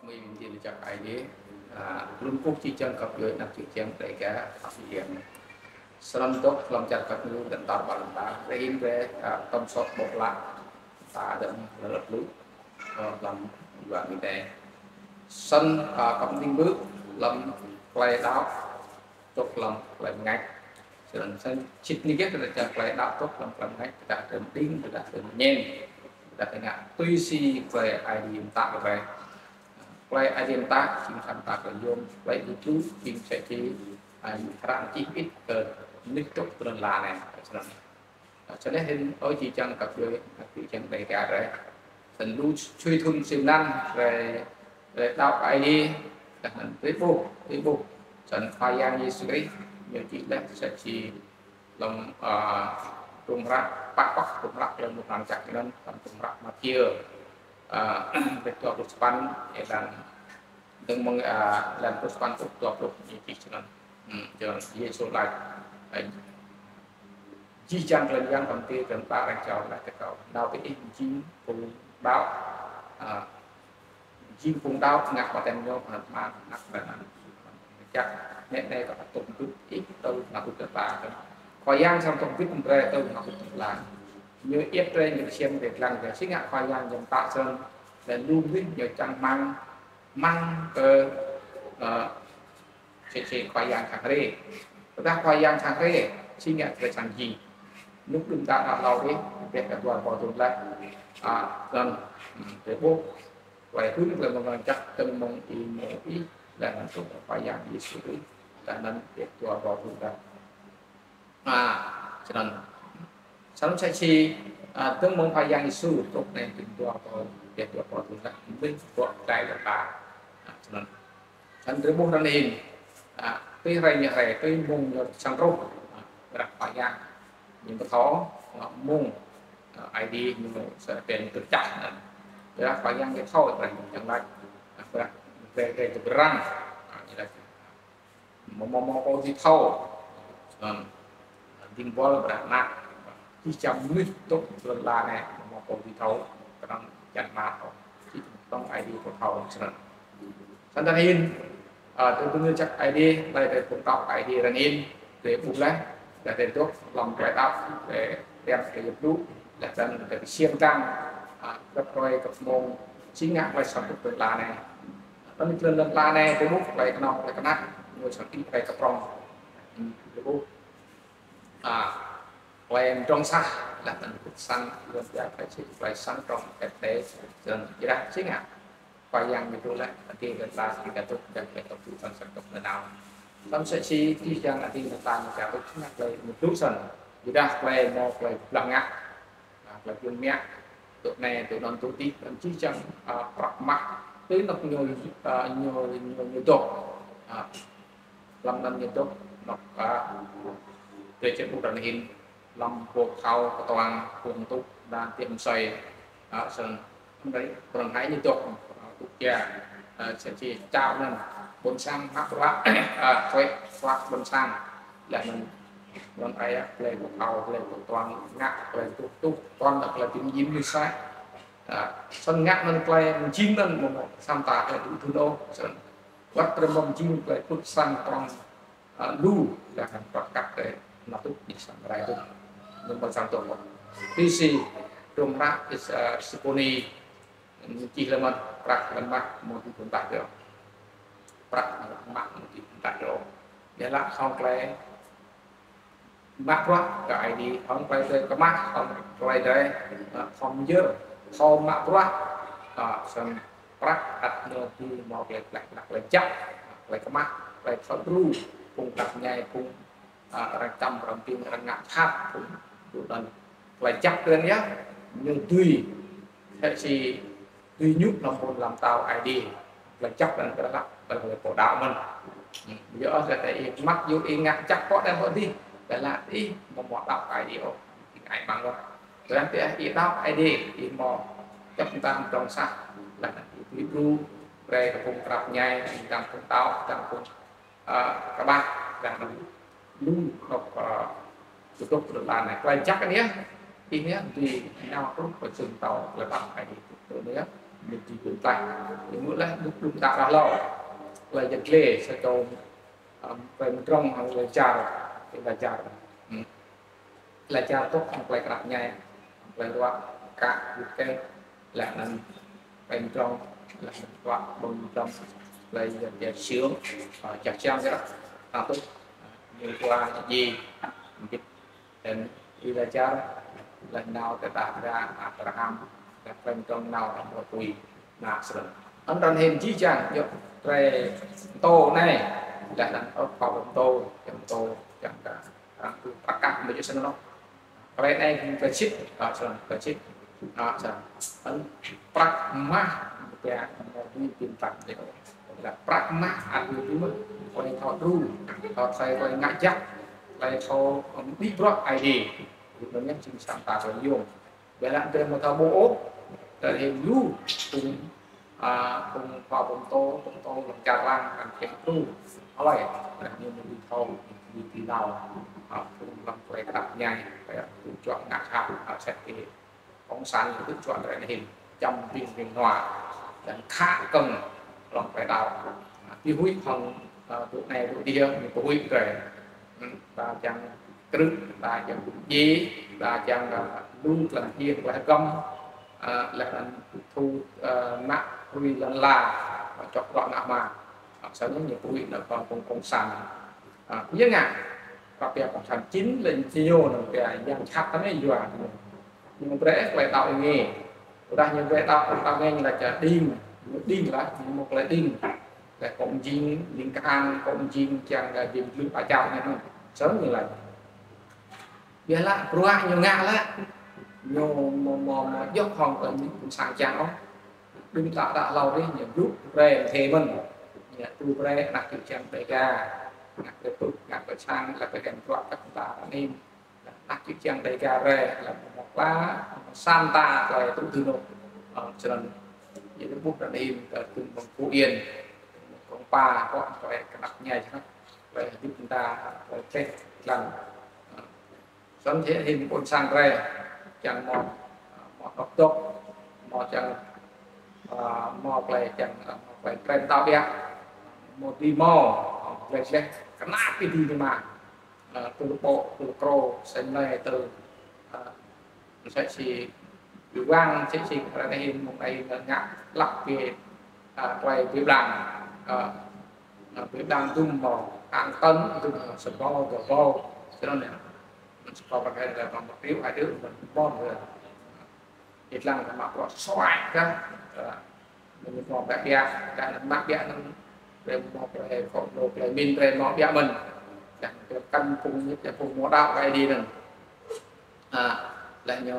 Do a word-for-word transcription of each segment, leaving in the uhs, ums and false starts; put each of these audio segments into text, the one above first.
Mĭn ti lĕ čăk Aê Diê, a, lŭm kŭh či čang kăp djuê anak či čang Dega, a, či čang. Srăng dôk hlăm čăk kăp ñu dăn tar ƀar lăn ta. Rei hin rei, a, tơm sot bok lă. Ta dăn lă lu, a, hlăm dua mi te. Srăng, a, kăp dĭng bư̆ hlăm klei đăo, dôk hlăm klei mngač. Srăng srăng čĭt ni gĕt tơdah čang klei đăo dôk hlăm klei mngač, tơdah tơm đĭng, tơdah tơm ñen, tơdah tơngă tui si klei Aê Diê mtă kơ drei. Klei Aê Diê mtă, jing khăn ta kơ yôm, klei Aê Diê blŭ, jing sa čĭ, a, hră čih ĭt kơ mnuih dôk ti lăn ala anei. Srăng. A, snăn hĭn ơ či čang kăp djuê, a, či čang Dega drei. Srăng lu čuê thŭn sim năn, drei, drei đăo Aê Diê, dah năn drei ƀuh, drei ƀuh. Srăng Khua Yang Yêsu Krist, ñu čih leh, sa čĭ hlăm, a, hdruôm hră, pă păk hdruôm hră, hlăm hdruôm hră čăk năn, hlăm hdruôm hră Mathiơ. A, kdrêč dua pluh sa păn, êlan, dơ̆ng mơ̆ng, a, êlan pluh sa păn truh dua pluh, ñu čih snăn. Hmm, čih Yêsu lač, a, jih jang klei myang kăm ti kơ ta arăng čao lač kơ kâo. Nao bi ih jing phung đăo, a, jing phung đăo ngă ƀaptem ñu, a, mă anak leh anăn. Čăk, nĕ nĕ kơ atŭm dŭt ih tơ ngă bŭt kơ ta. Khua Yang srăng tŭm bĭt brei tơ ngă bŭt kơ ta. Ñu iêp drei ñu ksiêm drei dlăng drei. Si ngă Khua Yang ñu mtă srăng, leh lu mnuih ñu čang hmăng, hmăng kơ, ơ, si, si Khua Yang khăng hriê. Tơdah Khua Yang khăng hriê, si ngă drei srăng jing. Nuk đưm đă đă hlâo dih, bĕ kơ dua boh thŭn leh. A, snăn, hmm, drei ƀuh. Klei hưn klei mơ̆ng čăk dơ̆ng mơ̆ng ênô ih, leh anăn tŭ Khua Yang Yêsu Krist, leh anăn bĕ dua boh thŭn leh. A, snăn. Snăn sa čĭ, a, dơ̆ng mơ̆ng Khua Yang Yêsu truh anei dơ̆ng dua boh, bĕ dua boh thŭn leh. Mnuih dôk tlei lăn ala. A, snăn. Snăn drei ƀuh ară anei, a, tui hruê ñu hriê, tui mmông ñu srăng truh, a, ƀiădah Khua Yang ñu ƀu thâo, a, mmông, a, Aê Diê ñu srăng pĕ ñu kčah anăn. Ƀiădah Khua Yang ñu thâo, ƀiădah ñu čiăng lač, a, ƀiădah drei, drei dôk răng, a, ñu lač, mâo, mâo, mâo pô dưi thâo. Snăn. Dĭng buăl ƀiădah anak. Jih jang mnuih dôk ti lăn ala anei, mâo pô dưi thâo, knŏng čăt mă thâo. Jih jang Aê Diê pô thâo snăn. Snăn hĭn, a, tơ dŭm čăk Aê Diê, klei drei phung đăo Aê Diê ară anei, drei ƀuh leh, leh drei dôk hlăm klei đăo, drei tian klei Aê Diê blŭ, leh anăn drei ksiêm dlăng, a, grăp hruê grăp mmông, si ngă klei srăng truh ti lăn ala anei. Anăn ti lăn ala anei, drei ƀuh klei knŏng, klei knap, ñu srăng ih klei kprŏng. Hmm, drei ƀuh. A, klei mdrŏng sah, leh anăn kŭt săn, leh anăn klei săn, klei săn trong, klei tê, leh anăn êrah si ngă. Khua Yang ñu blŭ leh, adih lăn ala, si ngă dôk, leh klei dôk, săn săn dôk nanao. Snăn sa čĭ, jih jang adih lăn ala, ñu dôk, si ngă klei ñu blŭ săn. Êrah klei mâo, klei blah ngă. A, klei biêng mă, dôk anei, dôk anăn, dôk dih, leh anăn jih jang, a, prăk mah, tui anôk ñu, a, ñu, ñu, ñu dôk. A, hlăm anăn ñu dôk, anôk, a, drei čih ƀuh ară anei hĭn, hlăm boh thâo, ktuang, phung tŭ, đa tiêm soi, a, snăn, anei, arăng hai ñu dôk, a, tŭ čia, a, sa čĭ čao anăn, ƀuôn sang, mă bruă, a, klei, klei ƀuôn sang, leh anăn, anăn ai, a, klei boh thâo, klei ktuang, ngă, klei tŭ, tŭ, ktuang, klei bi mjing mnuih sa. A, snăn ngă anăn klei mjing anăn mâo, mâo, sa mta klei tŭ, tŭ, tŭ, snăn. Wăt drei mâo mjing klei kŭt săn trong, a, lu, leh anăn prăk kăk drei, anăn tŭ, ih srăng rai tŭ. Ñu mâo srăng tŭ. Ti si, hdruôm hră, is, a, Siponi, ñu čih leh mơh, prăk leh mah, mâo tŭ tŭ mta djŏ. Prăk mah, mâo tŭ tŭ mta djŏ. Ƀiădah hŏng klei mă bruă kơ Aê Diê, hŏng klei drei kmah, hŏng klei drei, a, hŏng myơr, hŏng mă bruă, a, snăn prăk ăt ñu dưi mâo klei, klei, klei, klei jăk, klei kmah, klei thâo đru, phung knap mñai, phung, a, arăng čăm, arăng pĭng, arăng ngă jhat, phung, phung anăn klei jăk kơ anăn yơh, ñu dưi, sa čĭ, dưi ñu hlăm ƀuôn ala mtao Aê Diê. Klei jăk anăn kơ lă, kơ lă pô đăo mơ̆n. Hmm, yơh, leh tơ ih mă yua ih ngă jăk pô đei pô dih. Kơ lă ih mâo mâo đăo Aê Diê ôh. Ih ngă ai mang ôh. Kơ lă tơ ih đăo Aê Diê, ih mâo čăp mtam trong sah. Leh ih tui đru, brei kơ phung knap mñai, mtam phung đăo, mtam phung a, kƀah, dah anăn lu, anôk, a, tŭ tŭ kơ lăn anei. Klei jăk anei, ih anei, dưi nao truh kơ čŭn tâo klei đăo Aê Diê tŭ tŭ anei. Mĭt jih jang tlaih. Ñu leh dôk dôk ta rah lâo. Klei yăl dliê sa čô, ăm, klei mdrŏng hŏng klei čar, klei čar. Hmm. Klei čar tŭ hŏng klei knap mñai, hŏng klei ruă, ka, wĭt kơ, leh anăn klei mdrŏng, leh anăn ruă, ƀơ̆ng mdrŏng, klei yăl dliê siêu, ơ, čah čiăng kơ, ta tŭ, ơ, ñu ruă, ji, mbĭt, Leh anăn Êliajar, leh nao tơdah ra Abraham, leh klei mdrŏng nao amâo tui, na snăn. Anăn hĭn jih jang, yơh, klei mtô anei, leh anăn ôh, khua mtô, yang mtô, yang ka, arăng tu prăk kah mjih snăn. Klei anei hĭn klei sĭt, ah, snăn, klei sĭt, ah, snăn. Anăn prăk mah, ya, mâo bi pin prăk, ya. Leh prăk mah, ăt ñu bi mơh, klei thâo đru, thâo klei, klei ngă jăk, klei thâo, ưm, đĭ bruă Aê Diê. Ƀiădah anăn jing sa mta klei yuôm. Ƀiădah drei amâo thâo ƀuh ôh, drei hĭn lu, phung, a, phung khua pô mtô, pô mtô hlăm čar arăng, arăng kiăng đru. Hlei, drei hĭn amâo thâo, bi ti nao, a, phung hlăm klei knap mñai, klei tŭ juă ngă jhat, a, sĕ ti Cộng sản ñu tŭ juă drei anei hĭn, čăm ƀĭng ƀĭng nua, leh anăn khă kơ̆ng hlăm klei đăo. Bi huĭ hŏng, ơ, tŭ anei tŭ dih, ñu bi huĭ drei. Hmm, ta čiăng krư̆, ta čiăng djiê, ta čiăng, ơ, lu klei hiêng klei hgăm, ơ, leh anăn thu, ơ, mă hrui lăn ala, ơ, čŏk bruă ngă hma. Ơ, snăn ñu bi huĭ nao kơ phung cộng sản. Ơ, ñu ngă, kơ pia cộng sản čĭn leh ñu nao pia yang jhat anei yua. Ñu brei klei đăo êngiê. Tơdah ñu brei đăo, đăo êngiê ñu lač đing. Ñu đing lah, ñu mâo klei đing. Klei kơ mjing, đing kơang, kơ mjing, čiăng, ơ, bi mdlưh ačar ñu anăn. Snăn ñu lač. Ƀiădah bruă ñu ngă leh. Ñu mâo, mâo, mâo djŏ hŏng klei mĭn ƀuôn sang čiăng ôh. Đưm ta đa hlâo dih, ñu blŭ brei mthê mơ̆n. Ñu tu brei anak čư̆ čiăng Đêga. Anak klei pŭk, anak klei sang, leh klei hĕn bruă kơ ta anei. Anak čư̆ čiăng Đêga drei, leh mâo klei, sa mta klei tŭ dưn ôh. Ơ, snăn, ñu ƀuh anăn hĭn kơ tŭ mơ̆ng Phú Yên, mơ̆ng Krông Pa, kơ klei knap mñai jhat, klei hdĭp mta, klei teh, lăn. Ơ, snăn hĭn ƀuôn sang drei, čiăng mâo, mâo dôk dôk, mâo čiăng, ơ, mâo klei čiăng, ơ, mâo klei brei mtao ƀiă, mâo dưi mâo, ơ, klei leh, knap bi dưi mă. Ơ, tơl pô, tơl krô, sĭt nik tơl, ơ, msĕ si bi wang, msĕ si ară anei hĭn, mơ̆ng anei hĭn ngă hlăk bi, ơ, klei bi blang, ơ, ơ, bi blang dŭm mâo, ang tăn dŭm mâo, sa ƀâo, dua ƀâo, snăn yơh. Msĕ si kâo pơkra leh mâo một triệu, hai triệu, mâo mơh. Ih dlăng kơ mă bruă suaih kơ, ơ, Mĭn mâo ƀiă ƀiă, dah anăn mă ƀiă anăn, drei mâo klei, kơ mâo klei mĭn drei mâo ƀiă mơ̆n. Dah drei kăn phung ñu, dah phung mâo đăo kơ Aê Diê anăn. A, leh ñu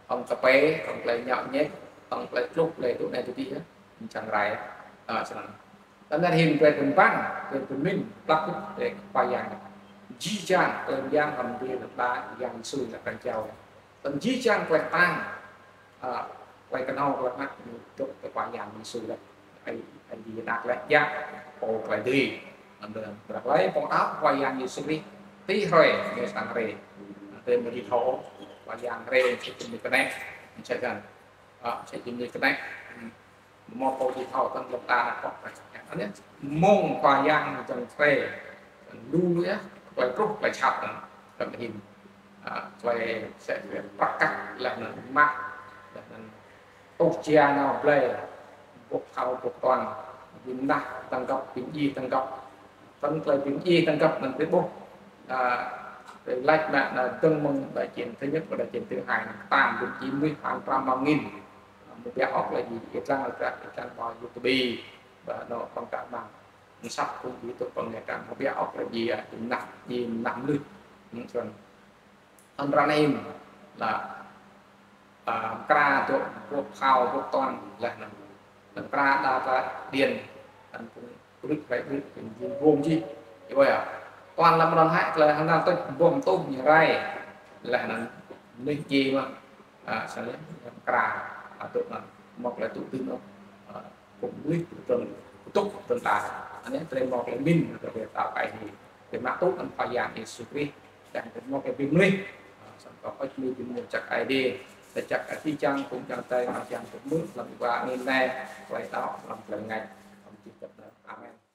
hŏng kpei, hŏng klei ñăo ñĕk, hŏng klei tluh, klei tŭ anei tŭ dih, čiăng rai, a, snăn. Anăn hĭn drei bi băng, drei bi mĭn, hlăk kơ drei Khua Yang. Jih jang klei myang hŏng drei leh đa Yang Yêsu leh kăn jao. Tăm jih jang klei ktang, a, klei knhâo klei mă ñu dôk ti Khua Yang Yêsu leh. Aê, Aê Diê Anak leh, ya, pô klei dưi. Anăn, brei klei pô đăo Khua Yang Yêsu Krist, ti hruê, ñu srăng hriê. Anăn, drei mĭn thâo, Khua Yang hriê, msĕ si ñu kơnĕ, msĕ si, a, msĕ si ñu kơnĕ. Hmm. Mâo pô ti thâo tăn lŏk ta nă pŏk. Anăn, mơ̆ng Khua Yang jơ̆ng srei, lu yơh, klei truh, klei čhap anăn, kăm hĭn. A, klei sĕ klei prăk kăk leh anăn mah, leh anăn tuh jia nao blei, boh thâo boh tuan, bi mnah tăng găp, bi mdjiê tăng găp. Tăn klei bi mdjiê tăng găp anăn drei ƀuh. A, drei lač mă anăn dơ̆ng mơ̆ng đại chiến thứ nhất và đại chiến thứ hai anăn ktang bi mdjiê mnuih hàng trăm hàng nghìn. Mâo ƀiă ôh klei djiê, ih dlăng, ih dlăng, ih dlăng mâo YouTube, ba anôk păng ka mang. Msăp kơ ih tŭ păng ka mâo ƀiă ôh klei djiê, djiê mnah, djiê mnah mnuih. Hmm, snăn. Anăn ară anei leh, a, mkra dôk boh thâo boh tuan leh anăn. Anăn mkra đa klei điện, anăn phung ƀrư̆, klei ƀrư̆, phung jing gôm jih. Ih ƀuh yơh. Tuan leh anăn hĕ klei hŏng anăn tuč boh mtuh ñu rai. Leh anăn mnuih djiê mơh. A, snăn leh, mkra, a, tŭ anăn, mâo klei tŭ dưn ôh, a, kơ mnuih tŭ, tŭ, tŭ ta. Anei drei mâo klei mĭn, drei đăo Aê Diê. Drei mă tŭ anăn Khua Yang Yêsu Krist, dah drei mâo klei bi mlih. A, snăn kơ ôč mnuih bi mlih jăk Aê Diê. Lač jăk jih jang phung ayŏng adei, ayŏng adei mơ̆ng hlăm êwa angĭn anei, klei đăo hlăm klei mngač, hlăm jih dăp anei. Amen.